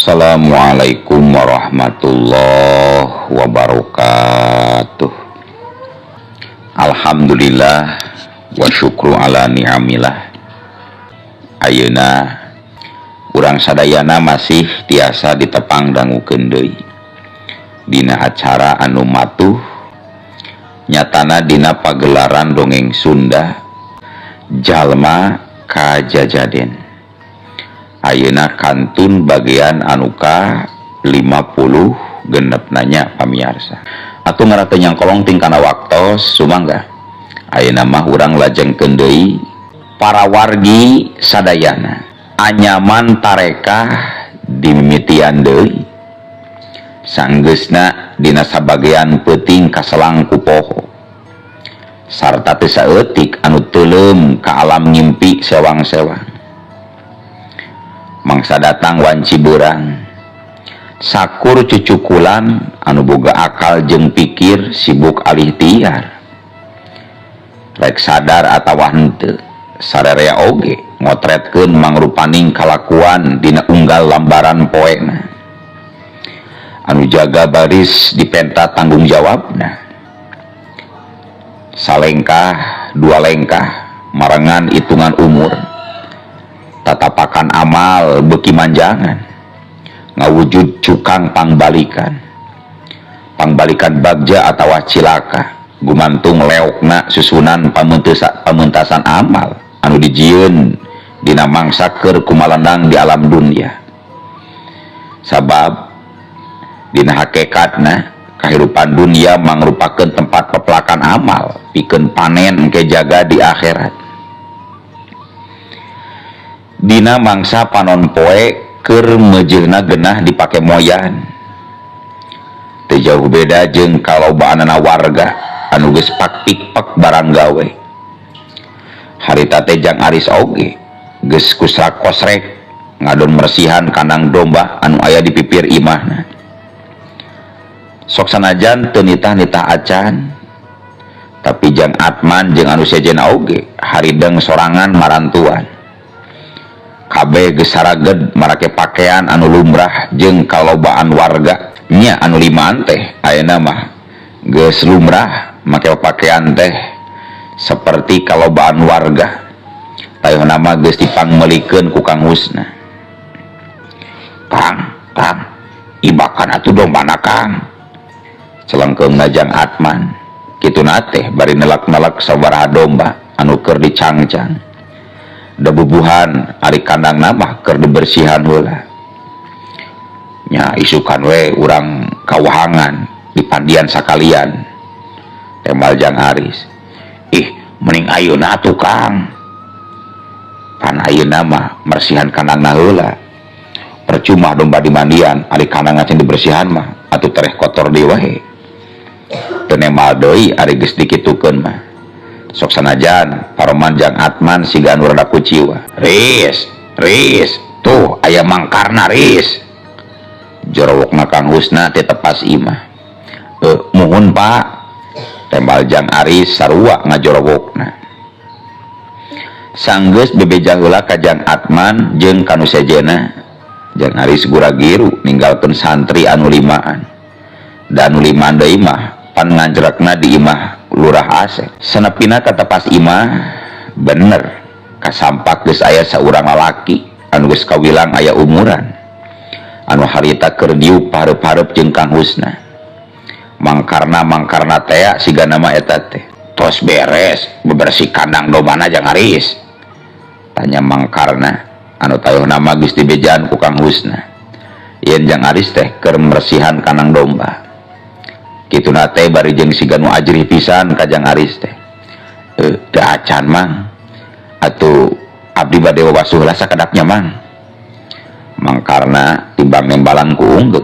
Assalamualaikum warahmatullahi wabarakatuh. Alhamdulillah wa syukru ala ni'amillah. Ayeuna urang sadayana masih tiasa ditepang dangukeun deui dina acara anu matuh, nyatana dina pagelaran dongeng Sunda Jalma Kajajaden. Ayeuna kantun bagian anu ka 50 genep nanya pamiarsa. Atuh ngarah teu nyangkolong ting kana waktos, sumangga. Ayeuna mah urang lajengkeun deui para wargi sadayana. Anyaman tarekah dimimitian deui. Sanggeusna dina sabagean peuting kaselang ku poho. Sarta teu saeutik anu teuleum ka alam ngimpi sewang-sewang. Mangsa datang wanci beurang sakur cucukulan anu boga akal jeung pikir sibuk alih tiar, rek sadar atawa henteu, sarerea oge ngotretkeun mangrupaning kalakuan dina unggal lambaran poena anu jaga baris dipenta tanggung jawabna. Salengkah dua lengkah marengan hitungan umur, tatapakan amal beki manjangan ngawujud cukang pangbalikan pangbalikan bagja atawa cilaka gumantung leokna susunan pamentasan amal anu dijieun dina mangsa keur kumalandang di alam dunia. Sabab dina hakikatna kahirupan dunia mangrupakeun tempat pepelakan amal pikeun panen engke jaga di akhirat. Dina mangsa panon poe keur meujeuhna genah dipake moyan, teu jauh beda jeung kalobaanana warga anu geus pak-pik-pek barang gawe. Harita teh Jang Aris oge geus kusrak kosrek ngadon mersihan kandang domba anu aya di pipir imahna. Sok sanajan teu nitah-nitah acan, tapi Jang Atman jeung anu sejen oge harideng sorangan marantuan. Kabeh geus saraged marake pakaian anu lumrah jeung kalobaan warga nya anu limaan teh ayeuna mah geus lumrah make pakaian teh seperti kalobaan warga. Tayeuhna mah geus dipangmeulikeun ku Kang Husna. Kang, Kang, ibakan atuh dombana Kang. Celengkeungna Jang Atman. Kituna teh bari nelak-nelak sabaraha domba anu keur dicangcang. Debubuhan ari kandang mah keur dibersihan heula. Nya isukan we urang kawahangan dipandian sakalian. Tembal Jang Aris. Ih, mending ayeuna atuh Kang. Pan ayeuna mah mersihan kandangna heula. Percuma domba dimandian ari kandang acan dibersihan mah atuh tereh kotor deui wae. Teu nemal deui ari geus dikitukeun mah. Sok sanajan paroman Jang Atman siga anu rada kuciwa. Riis, Riis, tuh aya mangkarna Riis. Jorowokna Kang Husna teh tepas imah. Muhun Pak. Tembal Jang Aris sarua ngajorowokna. Sanggeus bebeja heula ka Jang Atman jeung kanu sejena. Jang Aris gura-giru ninggalkeun santri anu limaan. Da anu limaan deui mah pan nganjrekna di imah Lurah Asep. Senepina katepas imah bener kasampak geus aya saurang lalaki anu geus kawilang aya umuran anu harita keur diuk pareup-pareup jeung Kang Husna. Mangkarna tea siga nama eta teh. Tos beres bebersih kandang dombana Jang Aris, tanya mangkarna anu tayeuhna mah geus dibejaan ku Kang Husna yen Jang Aris teh keur mersihan kandang domba. Kituna teh bari jeung siga nu ajrih pisan ka Jang Aris teh. Teu acan Mang, atuh abdi bade wawasuh lah sakedapnya Mang. Mangkarna timbang nembalan ku unggeuk.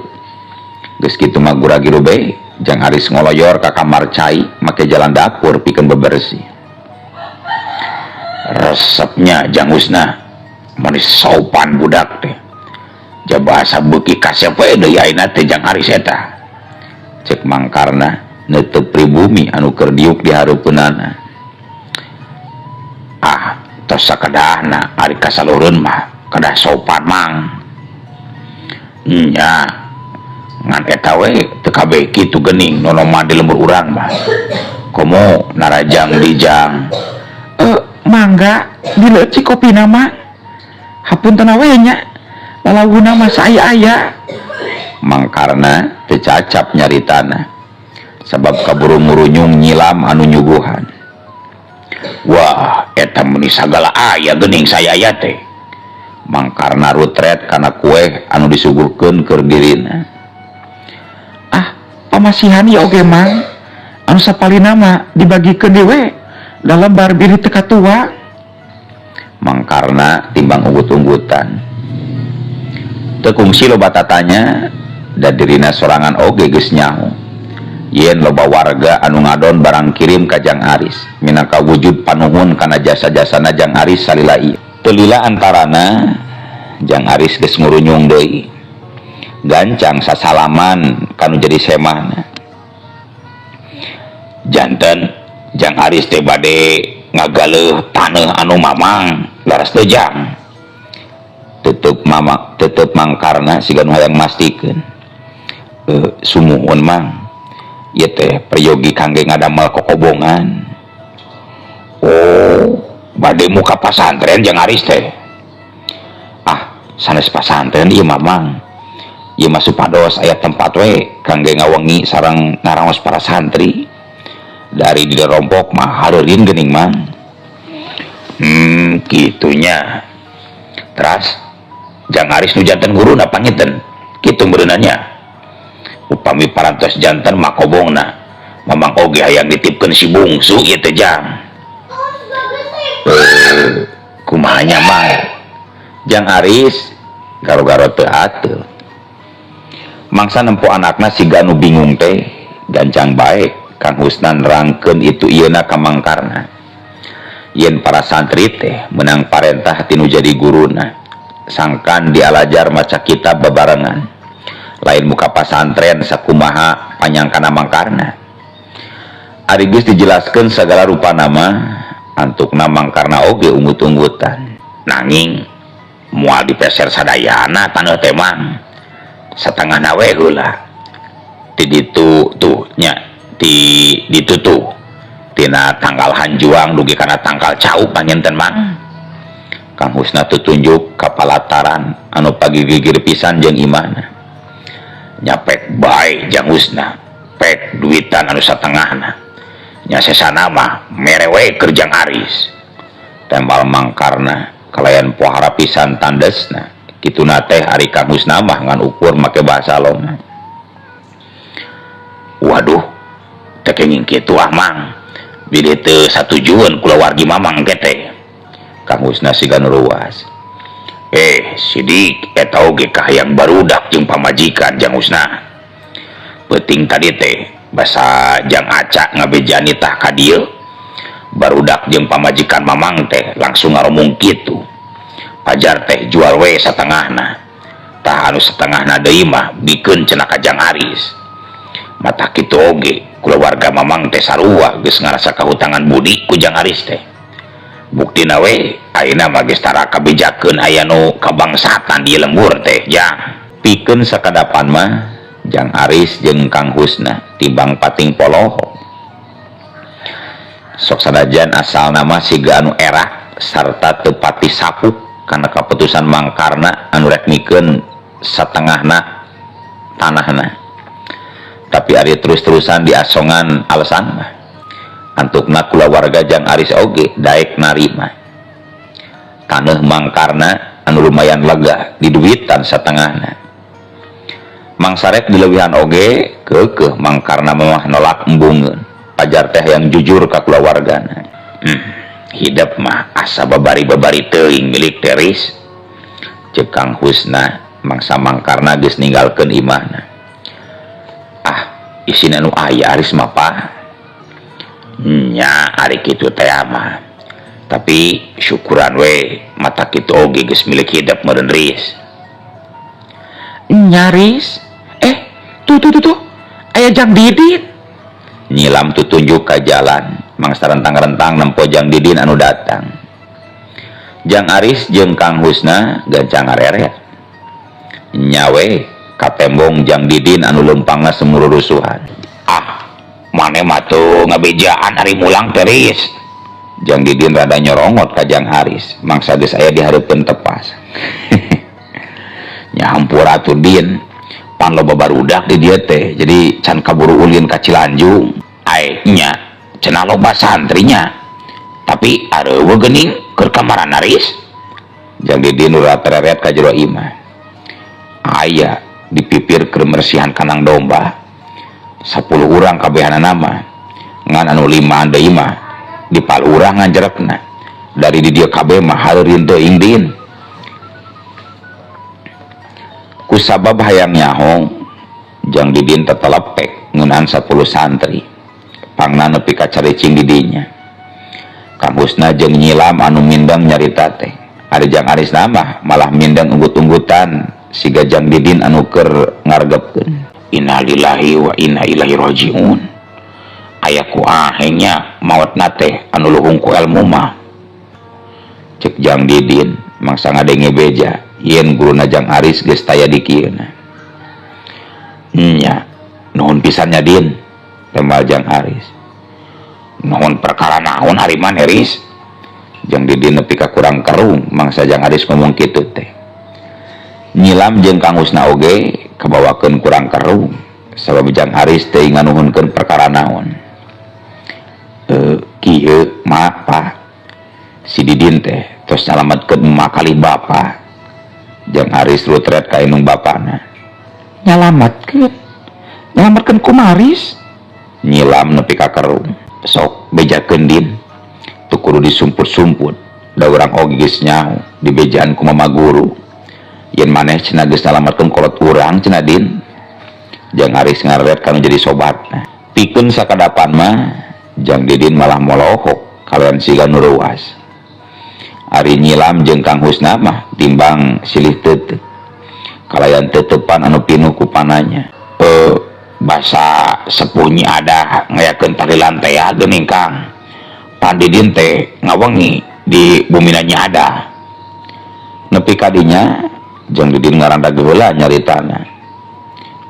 Geus kitu mah gura-giru bae Jang Aris ngoloyor ka kamar cai make jalan dapur pikeun bebersih. Resepnya Jang Husna manis sopan budak teh. Jabasa beuki kasep we deui ayeuna teh Jang Aris eta. Cek mangkarna neuteub pribumi anu keur diuk di hareupeunana. Ah, tos sakedahna ari kasalureun mah kedah sopan Mang. Nya ngan eta we teu kabeh kitu geuning nonoman di lembur urang mah. Komo narajang dijang. Mangga dileucik kopina mah. Hapunten we nya. Lalawuna mah saaya-aya. Mangkarna teu cacap nyaritana. Sabab kaburu murunyung nyilam anu nyuguhan. Wah, eta meuni sagala aya geuning saaya teh. Mangkarna rutret kana kue anu disuguhkeun keur dirina. Ah, pamasihan ieu oge mang. Anu sapalina mah dibagikeun deui we dalam bar biri teu katua. Mangkarna timbang unggut-unggutan. Teu kungsi loba tatanya da dirina sorangan oge geus nyaho. Yen loba warga anu ngadon barang kirim ka Jang Aris minangka wujud panuhun kana jasa-jasana Jang Aris salila ieu. Teu lila antarana Jang Aris geus ngurunyung deui. Gancang sasalaman kanu jadi semahna. Janten Jang Aris teh bade ngagaleuh taneuh anu mamang laras teu Jang. Tetep mama tetep mangkarna siga nu hayang mastikeun. Sumuhun mang. Ieu teh peryogi kangge ngadamel kokobongan. Oh, bade muka pasantren Jang Aris teh. Ah, sanes pasantren ieu mamang. Ieu mah supados aya tempat we kangge ngawengi sareng ngaraos para santri. Dari di rompok mah hareureun geuning mang. Kitunya. Teras Jang Aris nu janten guruna panginten. Kitu meureunanya. Upami parantos janten mah kobongna. Mamang oge hayang ditipkeun si bungsu ieu teh Jang. Kumaha nya mah. Jang Aris garo-garo teu ateul. Mangsa nempo anakna siga nu bingung teh, gancang bae Kang Husna nerangkeun itu ieuna ka Mangkarna. Yen para santri teh meunang parentah tinu jadi guruna, sangkan dialajar maca kitab babarengan. Lain muka pasantren sakumaha panyangkana Mangkarna. Ari geus dijelaskeun sagala rupa nama, antukna Mangkarna oge unggut-unggutan. Nanging moal dipeser sadayana taneuh teh mang. Satengahna we heula. Ti ditu tuh nya ti ditu tuh tina tangkal hanjuang dugi kana tangkal cau panginten mang. Kang Husna tutunjuk ka palataran anu pagigigir pisan jeung imahna. Nyapek bae Jang Husna, pek duitan anu satengahna. Nya sesana mah mere we keur Jang Aris. Tembal Mangkarna kalayan pohara pisan tandesna. Kituna teh ari Kang Husna mah ngan ukur make bahasa loma. Waduh, teh kenging kitu ah mang. Bilih teu satujueun kulawargi mamang ge teh. Kang Husna siga nu ruas. Sidik eta oge kahayang barudak jeung pamajikan Jang Husna. Peuting tadi teh basa Jang Aca ngabejani tah ka dieu. Barudak jeung pamajikan mamang teh langsung ngaromong kitu. Pajar teh jual we satengahna. Tah anu setengahna deui mah bikeun cenah ka Jang Aris. Mata kitu oge kulawarga mamang teh sarua geus ngarasa kahutangan budi ku Jang Aris teh. Buktina we ayeuna mah geus tara kabejakeun aya nu kabangsatan di lembur teh Jang. Pikeun sakadapan mah Jang Aris jeung Kang Husna timbang pating poloho. Sok sanajan asalna mah siga anu era sarta teu pati sapuk kana kaputusan Mangkarna anu rek mikeun satengahna tanahna. Tapi ari terus-terusan diasongan alasan mah. Antukna kulawarga Jang Aris oge daek narima. Taneuh Mangkarna anu lumayan lega diduitan satengahna. Mangsarek dileuwihan oge keukeuh Mangkarna mah nolak embungeun. Pajar teh yang jujur ka kulawargana. Hidep mah asa babari-babari teuing milik Teris. Ceuk Kang Husna mangsa Mangkarna geus ninggalkeun imahna. Ah, isina nu aya Aris mah pa. Nya ari kitu teh mah. Tapi syukuran we mata kitu oge geus milik hidep meureun Riis. Nyaris. Tuh tuh tuh tuh. Aya Jang Didin. Nyilam tutunjuk ka jalan. Mangsa rentang-rentang nempo Jang Didin anu datang. Jang Aris jeung Kang Husna gancang ngareret. Nya we katembong Jang Didin anu leumpangna semururusuhan. Ah, maneh mah teu ngabejaan ari mulang teh, Ris. Jang Didin rada nyorongot ka Jang Aris, mangsa geus aya di hareupeun tepas. Nya hampura atuh, Din, pan loba barudak di dieu teh, jadi can kaburu ulin ka Cilanjung. Ai nya cenah loba santrinya. Tapi areuweuh geuning keur kamarana, Ris? Jang Didin ulah tereret ka jero imah. Aya dipipir keur mersihan kandang domba. 10 urang kabehanana mah. Ngan anu 5 deui mah dipal urang ngajerekna. Dari di dieu kabeh mah hareureun teuing, Din. Kusabab hayang nyaho, Jang Didin tetelepek ngeunaan 10 santri. Pangna nepi ka caricing di dinya. Kang Husna jeung Nyilam anu mindeng nyarita teh. Ari Jang Aris mah malah mindeng unggut-unggutan siga Jang Didin anu keur ngargepkeun. Innalillahi wa inna ilaihi rajiun. Aya ku ahengnya maotna teh anu luhung ku elmu mah. Cek Jang Didin mangsa ngadenge beja yen guruna Jang Aris geus taya di kieuna. Nya, nuhun pisan nya, Din, tembal Jang Aris. Nuhun perkara naon ari maneh, Ris? Jang Didin nepi ka kurang kerung mangsa Jang Aris ngomong kitu teh. Nyilam jeung Kang Husna oge kabawakeun kurang kerung sabab Jang Aris teh nganuhunkeun perkara naon. Kieu ma, pa, si Didin teh tos nyalametkeun emak kali bapa. Jang Aris rutret ka indung bapana. Nyalametkeun? Nyalametkeun kumaha, Ris? Nyilam nepi ka kerung. Sok bejakeun, Din. Teu kudu disumput-sumput. Da urang oge geus nyaho dibejaan ku mama guru. Yen maneh cenah geus nyalametkeun kolot urang cenah, Din. Jang Aris ngaret kanu jadi sobatna. Pikeun sakadapan mah Jang Didin malah molohok kalian siga nu reuas. Ari Nyilam jeung Kang Husna mah timbang silih teuteuk. Kalayan teuteupan anu pinuh ku pananya. Basa sepuh Nyi Adah ngayakeun tahlilan teh ya geuning, Kang. Pan Didin teh ngawengi di bumina Nyi Adah. Nepi ka dinya Jang Didin ngarandag heula nyaritana.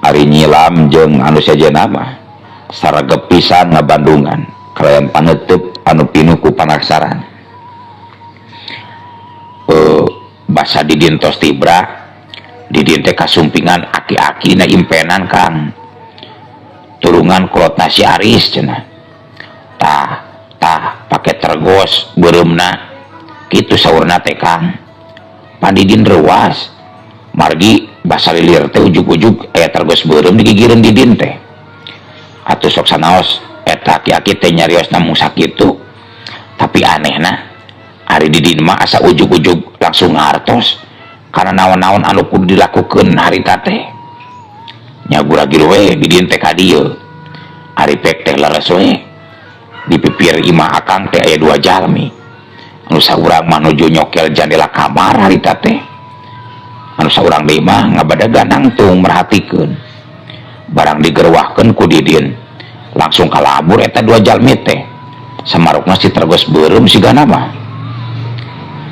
Ari Nyilam jeung anu sejenna mah saregep pisan ngabandungan kalayan paneuteub anu pinuh ku panaksaran. Basa Didin tos tibra, Didin teh kasumpingan aki-aki na impenan, Kang. Turungan kolotna si Aris cenah. Tah, tah pake tergos beureumna kitu saurna teh, Kang. Pan Didin reuas. Margi basa lilir teh ujug-ujug aya tergos beureum digigireun Didin teh. Atuh sok sanaos eta aki-aki teh nyarios namung sakitu. Tapi anehna ari Didin mah asa ujug-ujug langsung ngartos karena naon-naon anu kudu dilakukeun harita teh. Nya guragir we Didin teh ka dieu. Ari pek teh leres we. Di pipir imah akang teh aya 2 jalmi. Anu saurang mah nuju nyokel jandela kamar harita teh. Anu saurang deui mah ngabadagan nangtung merhatikeun. Barang digerwahkeun ku Didin langsung kalabur eta 2 jalmi teh. Samarukna si tergos beureum sigana mah.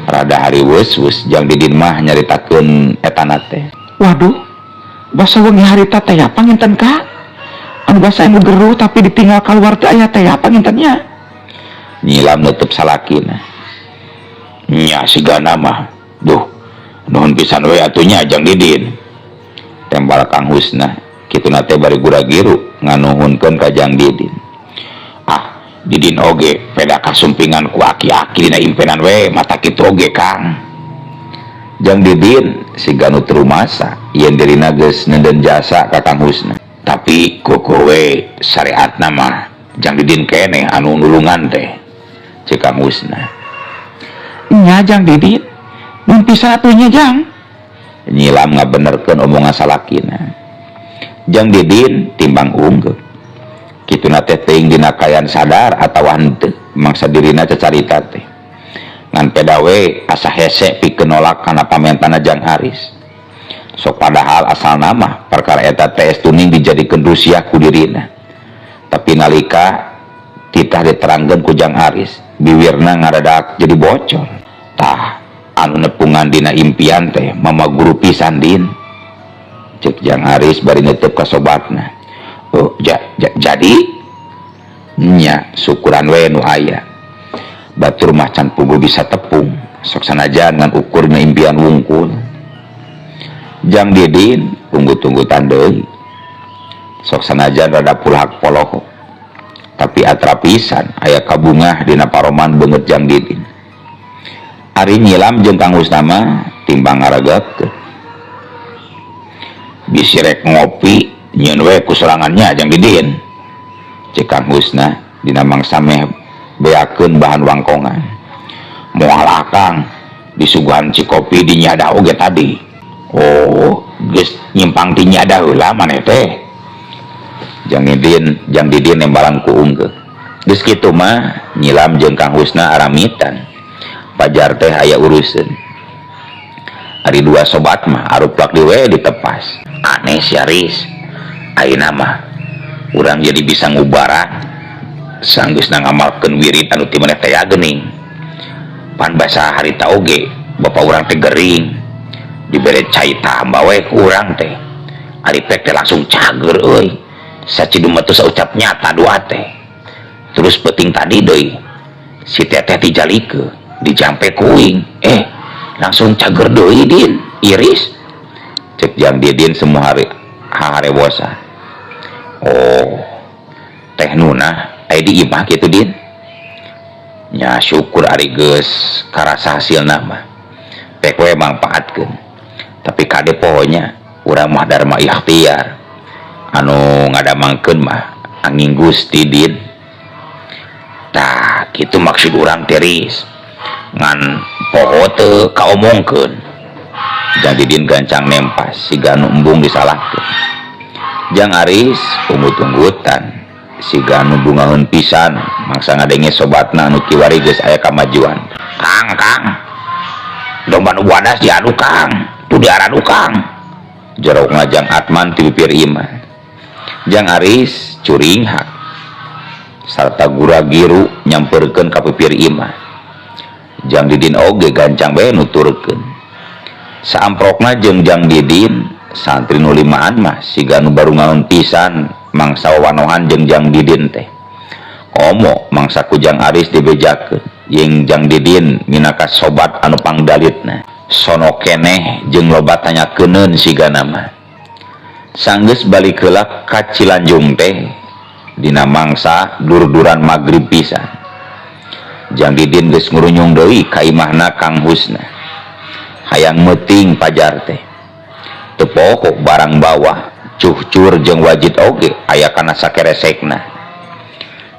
Rada hariweus-weus Jang Didin mah nyaritakeun etana teh. Waduh, basa wengi harita teh ya panginten ka? Anu basa anu geruh tapi ditinggal keluar teh aya teh ya pangintennya. Nyilam nutup salakina. Nya sigana mah. Duh, nuhun pisan we atuh nya Jang Didin. Tembal Kang Husna, kituna teh bari gura-giru nganuhunkeun ka Jang Didin. Ah, Didin oge peda kasumpingan ku aki-aki dina impenan we mata kitu oge, Kang. Jang Didin siga nu teu rumasa yen dirina geus neundeun jasa ka Kang Husna. Tapi kukuh we syariatna mah Jang Didin keneh anu nulungan teh. Cek Kang Husna. Nya Jang Didin, mun pisan atuh nya, Jang. Nyilam ngabenerkeun omongan salakina. Jang Didin timbang unggeuh. Kituna teh teuing dina kaayaan sadar atawa henteu mangsa dirina cacarita teh. Ngan peda we asa hese pikeun nolak kana pamentana Jang Aris. Sok padahal asalna mah perkara eta teh tuning dijadikeun rusiah ku dirina. Tapi nalika titah diterangkeun ku Jang Aris, biwirna ngaradak jadi bocor. Tah, anu nepungan dina impian teh mama guru pisan, Din. Cek Jang Aris bari netep ka sobatna. Oh, jadi nya syukuran we nu aya. Batur mah can puguh bisa tepung, sok sanajan ngan ukur na impian wungkul. Jang Didin tunggu-tunggu deui. Sok sanajan rada pulhak polohok. Tapi atra pisan aya kabungah dina paroman beungeut Jang Didin. Ari nyilam jeung Kang Husna mah timbang ngaregeutkeun. Bisi rek ngopi nyieun we ku sorangannya Jang Didin. Cek Kang Husna dina mangsa meh beakeun bahan wangkongan. Moal akang disuguhan cikopi di nyadah oge tadi. Oh, geus nyimpang ti nyadah heula maneh teh. Jang Didin nembalan ku unggeuk. Geus kitu mah nyilam jeung Kang Husna aramitan. Pajar teh aya uruseun. Ari dua sobat mah aruplak di we ditepas. Aneh si Aris. Ayeuna mah urang jadi bisa ngubaran sanggeusna ngamalkeun wirid anu ti maneh teh geuning. Pan basa harita oge bapa urang teh gering. Dibere cai tambah we ku urang teh. Ari pek teh langsung cager euy. Sacidu mah teu saucap nyata doa teh. Terus peuting tadi deui si teteh dijalikeun, dijampe kuing. Langsung cager deui Din, iris. Cek Jang Didin semua hari harewosa. Oh, teh nunah aya di imah kitu Din. Nya syukur ari geus karasa hasilna mah. Pek we mangpaatkeun. Tapi kade pohonya urang mah dharma ikhtiar. Anu ngadamangkeun mah angin Gusti Din. Tah, kitu maksud urang teh Ris. Ngan poho teu kaomongkeun. Jang Didin gancang nempas siga nu embung disalahkeun. Jang Aris ungut-unggutan siga nu bungaheun pisan mangsa ngadenge sobatna anu kiwari geus aya kamajuan. Kang, Kang. Domba nu wadas diadu Kang, tuh diaradu Kang. Jorok ngajang Atman ti pipir imah. Jang Aris curinghak sarta gura giru nyamperkeun ka pipir imah. Jang Didin oge gancang bae nuturkeun. Saamprokna jeung Jang Didin santri nu limaan mah siga nu barungaeun pisan mangsa wawanohan jeung Jang Didin teh. Komo mangsa ku Jang Aris dibejakeun jeung Jang Didin minangka sobat anu pangdalitna. Sono keneh jeung loba tanyakeunun sigana mah. Sanggeus balik heula ka Cilanjung teh dina mangsa dur-duran magrib pisan. Jang Didin geus ngurunyung deui ka imahna Kang Husna. Hayang meuting pajar teh. Teu poho barang bawah cuhcur jeung wajid oge aya kana sakeresekna.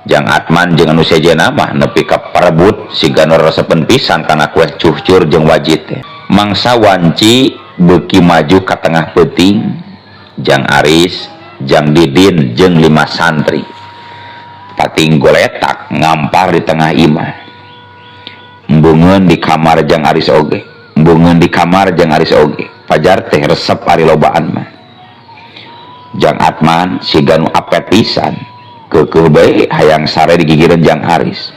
Jang Atman jeung anu sejenna mah nepi ka parebut siga nu resepen pisan kana kueh cuhcur jeung wajid teh. Mangsa wanci beuki maju ka tengah peuting, Jang Aris, Jang Didin jeung 5 santri pating goletak ngampar di tengah imah. Embungeun di kamar Jang Aris oge, embungeun di kamar Jang Aris oge. Pajar teh resep ari lobaan mah. Jang Atman siga nu apet pisan, keukeuh bae hayang sare digigireun Jang Aris.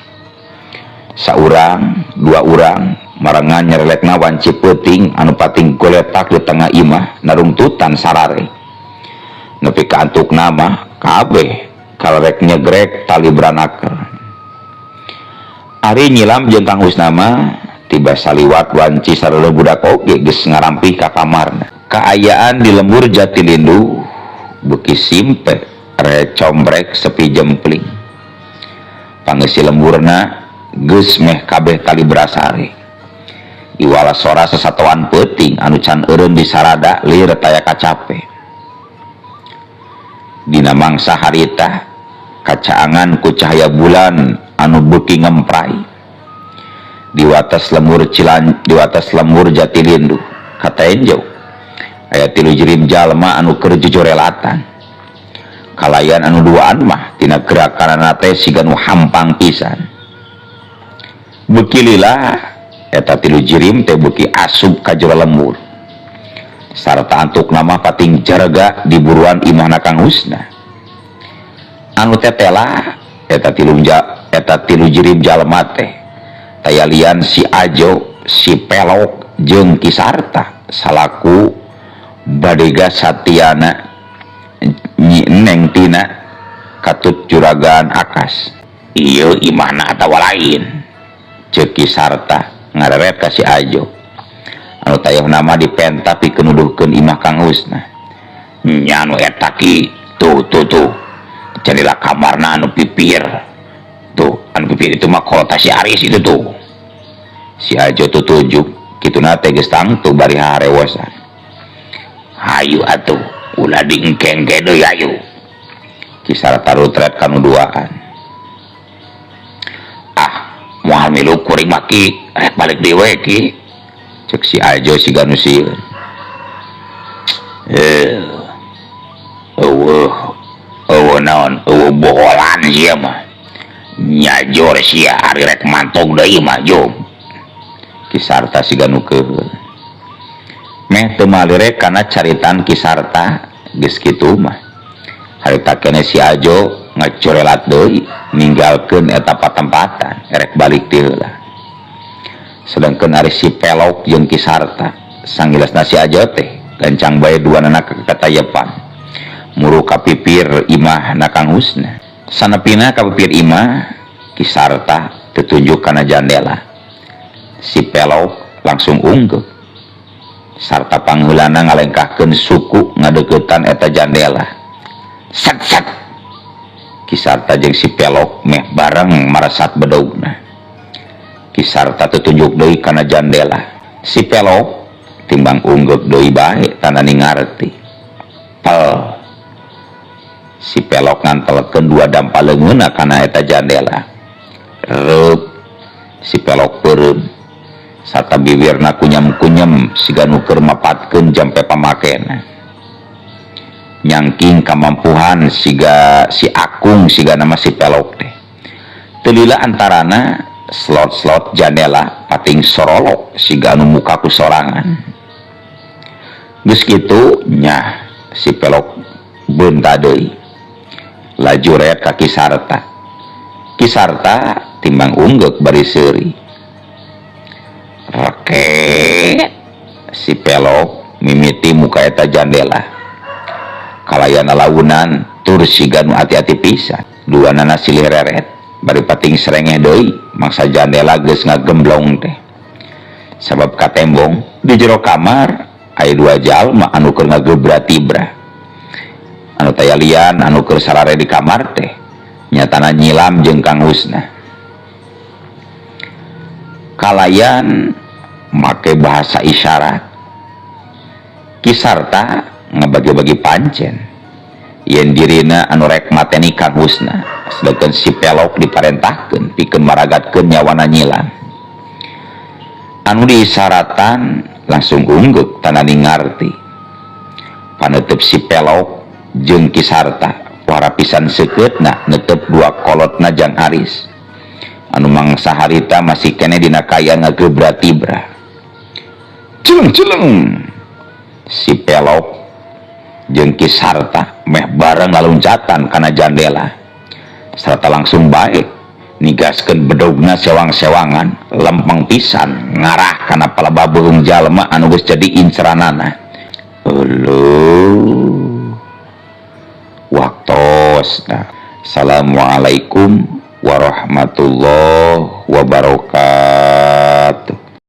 Saurang, dua urang marengan nyerelekna wanci peuting anu pating goletak di tengah imah narungtutan sarare. Nepi ka antukna mah kabeh kalerek nyegrek tali branaker. Ari nyilam jeung Kang Husna mah tiba saliwat wanci sareueuh budak oge geus ngarampih ka kamarna. Kaayaan di lembur Jatilindu beuki simpe recombrek sepi jempling. Pangeusi lemburna geus meh kabeh tali brasare. Iwala sora sasatoan peuting anu can eureun disarada lir taya kacape. Dina mangsa harita kacaangan ku cahaya bulan anu beuki ngemprai. Di wates lembur Cilan, di wates lembur Jatilindu katenjo aya 3 jirim jalma anu keur jujurelatan. Kalayan anu duaan mah tina gerakanana teh siga nu hampang pisan. Beuki lila eta 3 jirim teh beuki asup ka jero lembur. Sarta antukna mah pating jarega di buruan imahna Kang Husna. Anu tetela eta 3 jirim jalma teh tayalian si Ajo, si Pelok jeung Ki Sarta salaku Badega satiana Nyi Neng Tina katut juragan Akas. Ieu imahna atawa lain? Ceuk Ki Sarta ngareret ka si Ajo. Anu tayohna mah dipenta pikeun nuduhkeun imah Kang Husna. Nya anu eta Ki, tuh tuh tuh. Jendela kamarna anu pipir. Tuh, anu pipir itu mah kolot si Aris itu tuh. Si Ajo tutujuk, kituna teh geus tangtu bari harewosan. Hayu atuh, ulah diengke-engke deui hayu. Ki Sarta rutret kanu duaan. Ah, moal milu kuring mah Ki, rek balik deui we Ki. Cek si Ajo siga nu sieun. Eh, eueuh, eueuh naon, eueuh boholan sia mah. Nyajor sia ari rek mantog deui mah jom. Ki Sarta siga nu keuheul. Meh teu malire kana caritan Ki Sarta geus kitu mah. Harita keneh si Ajo ngacorelat deui ninggalkeun eta patempatan erek balik ti heula. Sedangkeun ari si Pelok jeung Ki Sarta sanggelasna si Ajo teh gancang bae duanana kakatayepan. Muru ka pipir imahna Kang Husna. Sanepina ka pipir imah Ki Sarta tetunjuk kana jandela. Si Pelok langsung unggeuk. Sarta pangheulana ngalengkahkeun suku ngadeuketan eta jandela. Set set. Ki Sarta jeung si Pelok meh bareng maresat bedogna. Ki Sarta tetunjuk deui kana jandela. Si Pelok timbang unggeuk deui bae tandani ngarti. Pel. Si Pelok ngantelkeun dua dampa leungeunna kana eta jandela. Reup. Si Pelok peureum. Sarta bibirna kunyam-kunyam siga nu keur mapatkeun jampe pamakena. Nyangking kamampuhan siga si Akung siga nama si Pelok teh. Teu lila antarana slot-slot jandela pating sorolok siga anu muka ku sorangan. Geus kitu nyah si Pelok beunta deui. Laju ret ka Ki Sarta. Ki Sarta timbang unggeuk bari seuri. Reket si Pelok mimiti muka eta jandela. Kalayan launan tur siga nu ati-ati pisan. Duanana silih reret bari pating serengeh deui mangsa jandela geus ngagemblong teh. Sabab katembong di jero kamar aya dua jalma anu keur ngagebra-tibra. Anu taya lian anu keur sarare di kamar teh nyatana nyilam jeung Kang Husna. Kalayan make bahasa isyarat. Ki Sarta ngabagi-bagi pancen yen dirina anu rek mateni Kang Husna, sedangkan si Pelok diparentahkeun pikeun maragatkeun nyawana nyilam. Anu diisaratan langsung unggeuk tandani ngarti. Paneuteub si Pelok jeung Ki Sarta pohara pisan seukeutna neuteub dua kolotna jang Aris. Anu mangsa harita masih keneh dina kaayaan ngagebra-tibra. Celeng-celeng si Pelok jeung Ki Sarta meh bareng laluncatan kana jandela. Sarta langsung bae nigaskeun bedogna sewang-sewangan lempeng pisan ngarah kana palebah beuheung jalma anu geus jadi inceranana. Euleuh. Waktosna. Assalamualaikum warahmatullahi wabarakatuh.